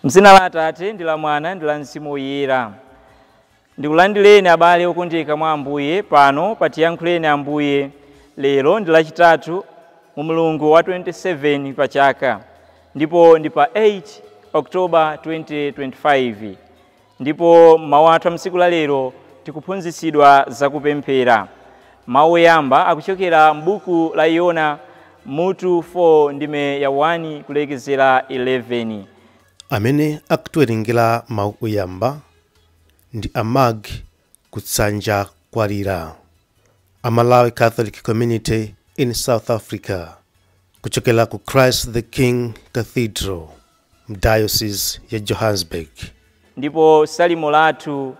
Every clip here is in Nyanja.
Mzina la Atate ndi la Mwana ndi la Mzimu Woyera. Ndikulandireni abale okondeka mwa Ambuye pano patiyankhuleni Ambuye. Lero ndi lachitatu mu mulungu wa 27 pa chaka, ndipo ndi pa 8 October 2025. Ndipo mawu athu a tsiku la lero tikuphunzitsidwa zakupemphera. Mawu oyamba akuchokera m'buku la Yona mutu 4 ndime ya 1 kulekezera 11. Amene akutiwerengera mawu oyamba ndi Amag Kutsanja Kwalira, a Malawi Catholic Community in South Africa, kuchokera ku Christ the King Cathedral, Diocese ya Johannesburg. Ndipo salimo lathu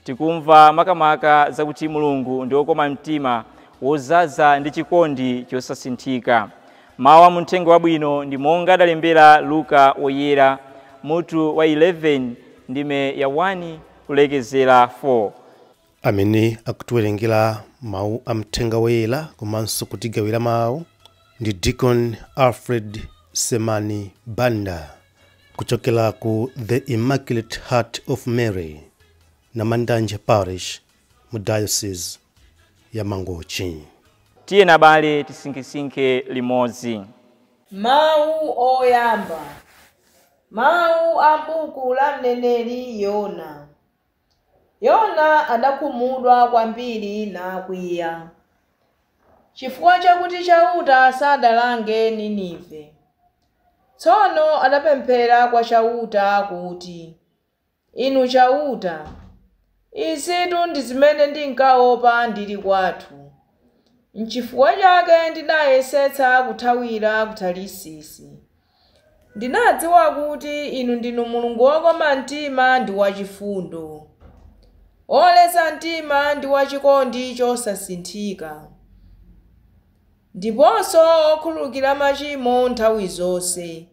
tikumva makamaka zakuti Mulungu ndi wokoma mtima, wozaza ndi chikondi chosasinthika. Mawu a muthenga wabwino ndi monga adalembera Luka woyera mutu wa 11 ndime ya 1 kulekezera 4. Amene akutiwerengera mawu a mthenga woyera komanso kutigawira mawu ndi Deacon Alfred Semani Banda, kuchokera ku The Immaculate Heart of Mary, Namandanje Parish, mu Diocese ya Mangochi. Tiyeni abale tisinkhesinkhe limodzi. Mawu oyamba, mawu a buku la mneneri Yona. Yona adakhumudwa kwambiri nakwiya chifukwa chakuti Chauta sadalange Ninive. Tsono adapemphera kwa Chauta kuti, "Inu Chauta, izitu ndi zimene ndinkaopa ndili kwathu. Nchifukwa chake ndinayesetsa kuthawira ku Tarisisi. Ndinadziwa kuti inu ndinu Mulungu wokoma mtima ndi wachifundo, oleza mtima ndi wachikondi chosasinthika, ndiponso okhululukira machimo nthawi zonse.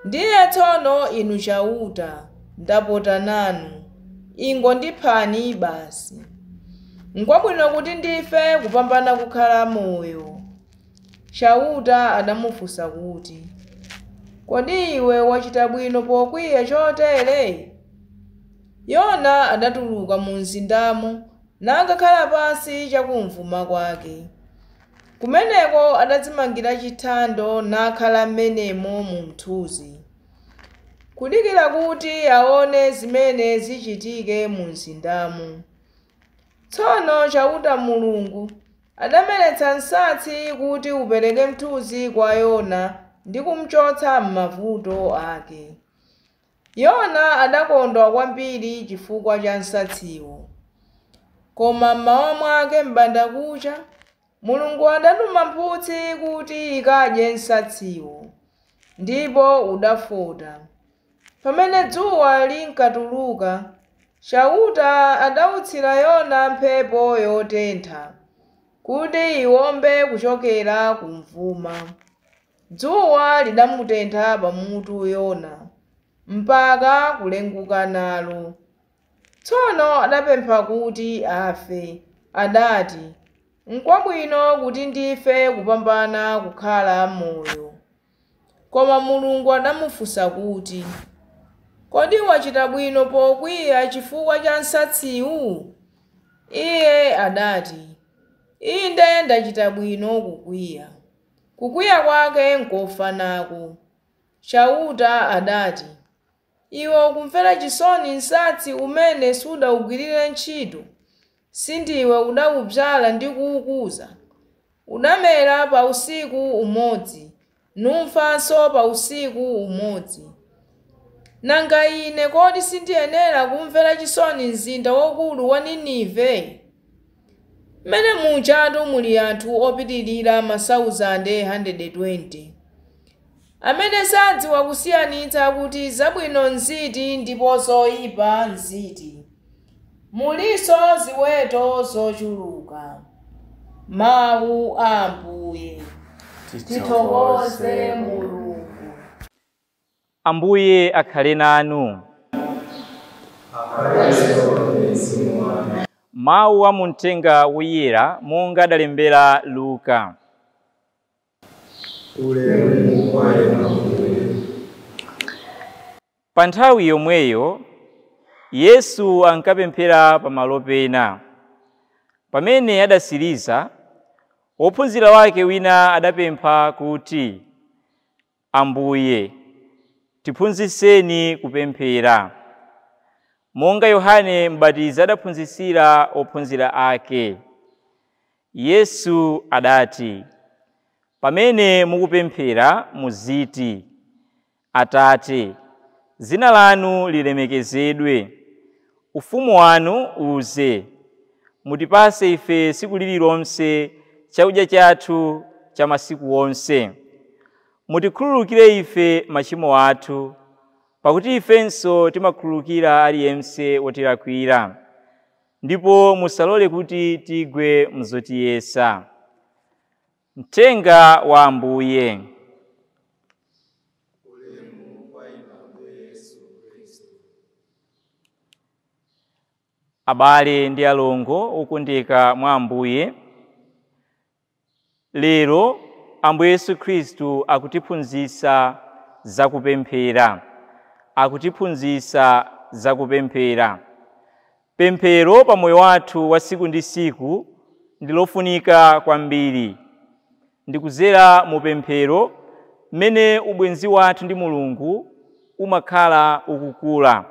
Ndiye tsono inu Chauta, ndapota nanu, ingondiphani basi. Nkwabwino kuti ndife kupambana kukhala moyo." Chauta adamufunsa kuti, "Kodi iwe wachita bwino pokwiya chotere?" Yona adatuluka mu mzindamo nakakhala pansi chakumvuma kwake. Kumeneko adadzimangira chithando nakhala m'menemo mu mthunzi, kudikira kuti aone zimene zichitike mu mzindamo. Tsono Chauta Mulungu adameretsa msatsi kuti upereke mthunzi kwa Yona ndi kumchotsa m'mavuto ake. Yona adakondwa kwambiri chifukwa cha msatsiwo. Koma mmawa mwake m'bandakucha, Mulungu adatuma mphutsi kuti ikadye msatsiwo, ndipo udafota. Pamene dzuwa linkatuluka, Chauta adautsira Yona mphepo yotentha kuti iwombe kuchokera kumvuma. Dzuwa lidamutentha pamutu Yona mpaka kulenguka nalo. Tsono adapempha kuti afe. Adati, "Nkwabwino kuti ndife kupambana kukhala moyo." Koma Mulungu adamufunsa kuti, "Kodi wachita bwino pokwiya chifukwa cha msatsiwu?" Iye adati, "Inde, ndachita bwino kukwiya." Kukwiya kwake nkofanako. Chauta adati, "Iwe ukumvera chisoni msatsi umene sudawugwirire ntchito. Sindiwe udawubzala ndi kuwukuza. Udamera pa usiku umodzi, nufanso pa usiku umodzi. Nanga ine kodi sindiyenera kumvera chisoni mzinda waukulu wa Ninive, mmene mujatu muli anthu opitirira masauzande 120 amene sadziwa kusiyanitsa kuti zabwino nziti ndipo zoyipa nziti? Mulinso ziweto zochuluka." Mawu a Ambuye. Tithokoze Mulungu. Ambuye akhale nanu. Mawu a muthenga woyera monga adalembera Luka. Ulemu kwa Inu Ambuye. Pa nthawi yomweyo Yesu ankapemphera pamalo pena. Pamene adasiriza, wophunzira wake wina adapempha kuti, Ambuye, tiphunzitseni kupemphera, monga Yohane M'batizi adaphunzitsira ophunzira ake. Yesu adati, pamene mukupemphera muziti, Atate, dzina lanu lilemekezedwe, ufumu wanu uze, mutipase ife tsiku lililonse chakudya chathu cha masiku onse. Mutikhululukire ife machimo athu, pakuti ifenso timakhululukira aliyense wotilakwira, ndipo musalole kuti tigwe mzotiyesa. Mthenga wa Ambuye. Abale ndi alongo okondeka mwa Ambuye, lero Ambuye Yesu Khristu akutiphunzitsa zakupemphera. Akutiphunzitsa zakupemphera. Pemphero pa moyo wathu wa tsiku ndi tsiku ndi lofunika kwambiri. Ndikuzera mu pemphero mmene ubwenzi wathu ndi Mulungu umakhala ukukula.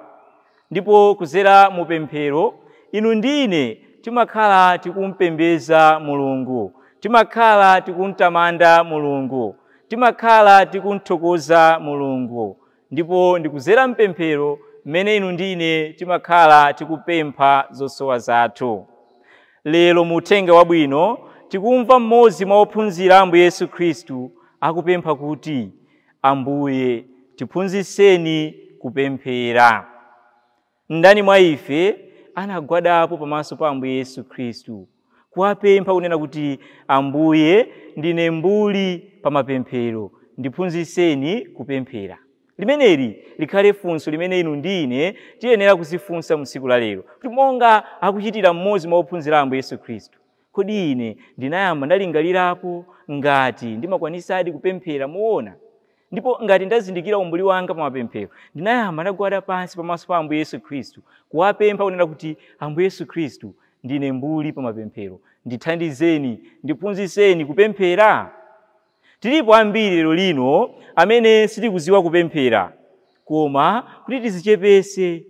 Ndipo kuzera mu pemphero inu ndine timakhala tikumpembedza Mulungu, timakhala tikumtamanda Mulungu, timakhala tikumthokoza Mulungu. Ndipo ndikuzera mpemphero mmene inu ndine timakhala tikupempha zosowa zathu. Lero mu uthenga wabwino tikumva mmodzi mwa ophunzira Ambuye Yesu Khristu akupempha kuti, Ambuye, tiphunzitseni kupemphera. Ndani mwa ife anagwadapo pamaso pa Ambuye Yesu Khristu kuwapempha kunena kuti, Ambuye, ndine mbuli pa mapemphero, ndiphunzitseni kupemphera. Limeneli likhale funso limene inu ndine tiyenera kuzifunsa msiku la lero, kuti monga akuchitira mmodzi mwa ophunzira Ambuye Yesu Khristu, kodi ine ndinayamba ndalingalirapo ngati ndimakwanisadi kupemphera moona? Ndipo ngati ndazindikira umbuli wanga pa mapemphero, ndinayamba ndagwada pansi pamaso pa Ambuye Yesu Khristu kuwapempha kunena kuti, Ambuye Yesu Khristu, ndine mbuli pa mapemphero, ndithandizeni, ndiphunzitseni kupemphera. Tilipo ambiri lero lino amene sitikuziwa kupemphera, koma kuti tizichepese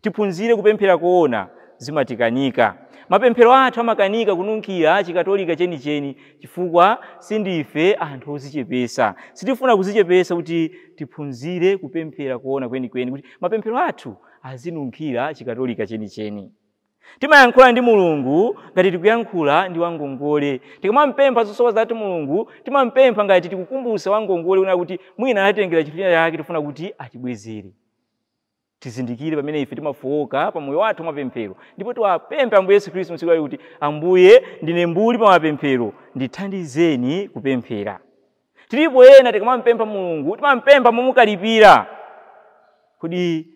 tiphunzire kupemphera koona zimatikanika. Mapemphero athu amakanika kununkhira chikatolika chenicheni chifukwa sindife anthu ozichepesa. Sitifuna kuzichepesa kuti tiphunzire kupemphera koona kwenikweni, kuti mapemphero athu azinunkhira chikatolika chenicheni. Timayankhula ndi Mulungu ngati tikuyankhula ndi wangongole. Tikamampempha zosowa zathu Mulungu, timampempha ngati tikukumbutsa wangongole kunena kuti mwina anatengera chinthu china chake tifuna kuti atibwezere. Tizindikire pamene ife timafowoka pa moyo wathu mapemphero, ndipo tiwapemphe Ambuye Yesu Khristu msiku lero kuti, Ambuye, ndine mbuli pa mapemphero, ndithandizeni kupemphera. Tilipo ena tikamampempha Mulungu timampempha momukalipira. Kodi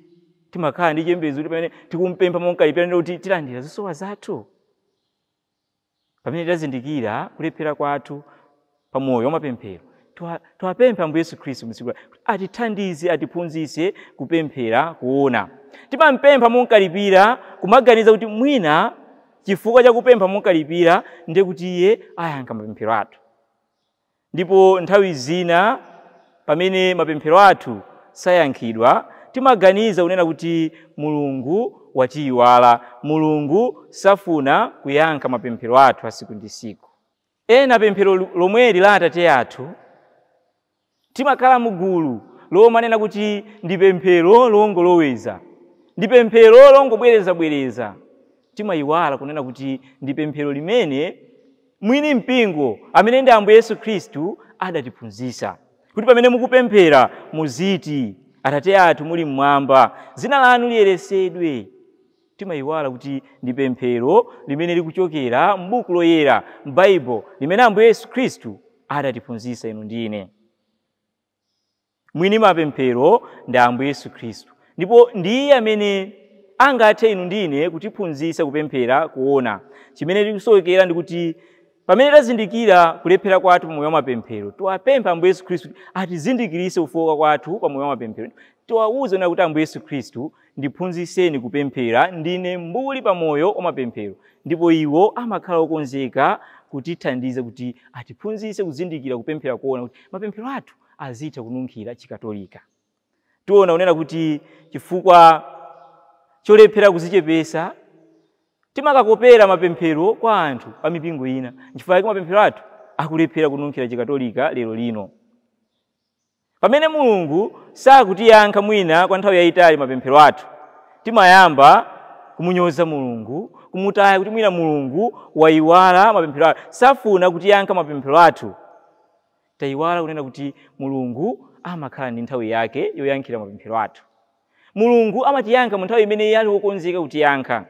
timakhala ndi chiyembekezo kuti pamene tikumpempha momukalipira ndi kuti tilandira zosowa zathu? Pamene tazindikira kulephera kwathu pa moyo wa mapemphero, tiwapemphe Ambuye Yesu Khristu msiku lero kuti atithandize, atiphunzitse kupemphera kuona. Timampempha momukalipira kumaganiza kuti mwina chifukwa cha kupempha momukalipira ndiye kuti iye ayankha mapemphero athu. Ndipo nthawi zina pamene mapemphero athu sayankhidwa, timaganiza kunena kuti Mulungu watiyiwala, Mulungu safuna kuyankha mapemphero athu asiku ndi siku. Ena pemphero lomweli la Atate athu timakhala mugulu lomanena kuti ndi pemphero longoloweza, ndi pemphero longobwerezabwereza. Timayiwala kunena kuti ndi pemphero limene mwini mpingo amene ndi Ambuye Yesu Khristu adatiphunzitsa kuti pamene mukupemphera muziti, Atate athu muli mmwamba, dzina lanu liyeresedwe. Timayiwala kuti ndi pemphero limene likuchokera m'buku loyera, m'Baibulo, limene Ambuye Yesu Khristu adatiphunzitsa inu ndi ine. Mwini mapemphero ndi Ambuye Yesu Khristu, ndipo ndiye amene angathe inu ndi ine kutiphunzitsa kupemphera kuona. Chimene tikusowekera ndi kuti pamene tazindikira kulephera kwathu pamoyo wa mapemphero, tiwapemphe Ambuye Yesu Khristu atizindikirise kufowoka kwathu pamoyo wa mapemphero. Tiwawuze na kuti Ambuye Yesu Khristu, ndiphunzitseni kupemphera, ndine mbuli pamoyo wa mapemphero. Ndipo iwo amakhala okonzeka kutithandiza kuti atiphunzitse kuzindikira kupemphera, kuona kuti mapemphero athu azitha kununkhira chikatolika. Tiona kunena kuti chifukwa cholephera kuzichepesa timakakopera mapemphero kwa anthu pa mipingo ina, nchifukwa chake mapemphero athu akulephera kununkhira chikatolika lero lino. Pamene Mulungu sakutiyankha mwina kwa nthawi yayitali mapemphero athu, timayamba kumunyoza Mulungu, kumutaya kuti mwina Mulungu wayiwala mapemphero athu, safuna kutiyankha mapemphero athu. Tayiwala kunena kuti Mulungu amakhala ndi nthawi yake yoyankhira mapemphero athu. Mulungu amatiyankha mu nthawi imene iye ali wokonzeka kutiyankha,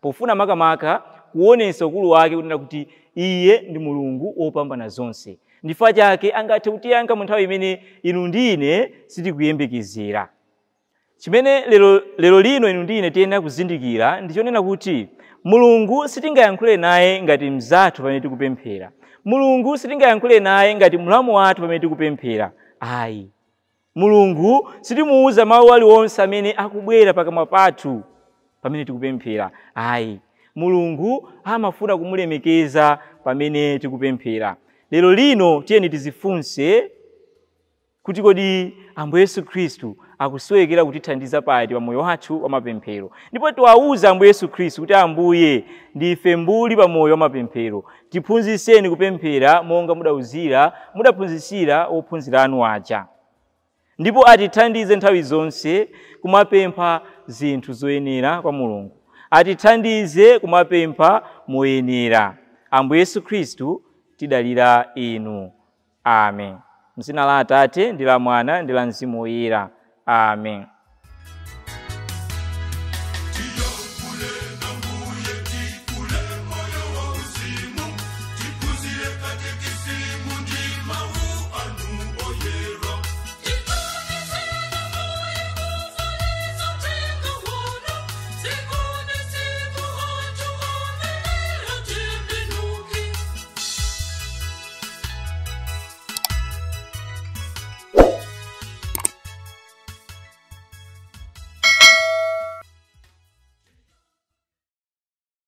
pofuna makamaka kuonetsa ukulu wake kunena kuti iye ndi Mulungu wopambana zonse. Ndichifukwa chake angathe kutiyankha mu nthawi imene inu ndi ine sitikuyembekezera. Chimene lero lino inu ndi ine tiyenera kuzindikira ndi chonena kuti Mulungu sitingayankhule naye ngati mzathu pamene tikupemphera. Mulungu sitingayankhule naye ngati mlamu wathu pamene tikupemphera. Ayi. Mulungu sitimuwuza mawu aliwonse amene akubwera pakamwa pathu pamene tikupemphera. Ayi. Mulungu amafuna kumulemekeza pamene tikupemphera. Lero lino tiyeni tizifunse kuti kodi Ambuye Yesu Khristu akusowekera kutithandiza pati pa moyo wathu wa mapemphero. Ndipo tiwawuze Ambuye Yesu Khristu kuti Ambuye, ndife mbuli pa moyo wa mapemphero, tiphunzitseni kupemphera monga mudaphunzitsira ophunzira anu aja. Ndipo atithandize nthawi zonse kumapempha zinthu zoyenera kwa Mulungu. Atithandize kumapempha moyenera. Ambuye Yesu Khristu, tidalira inu. Amen. Mzina la Atate ndi la Mwana ndi la Mzimu Woyera. Amen.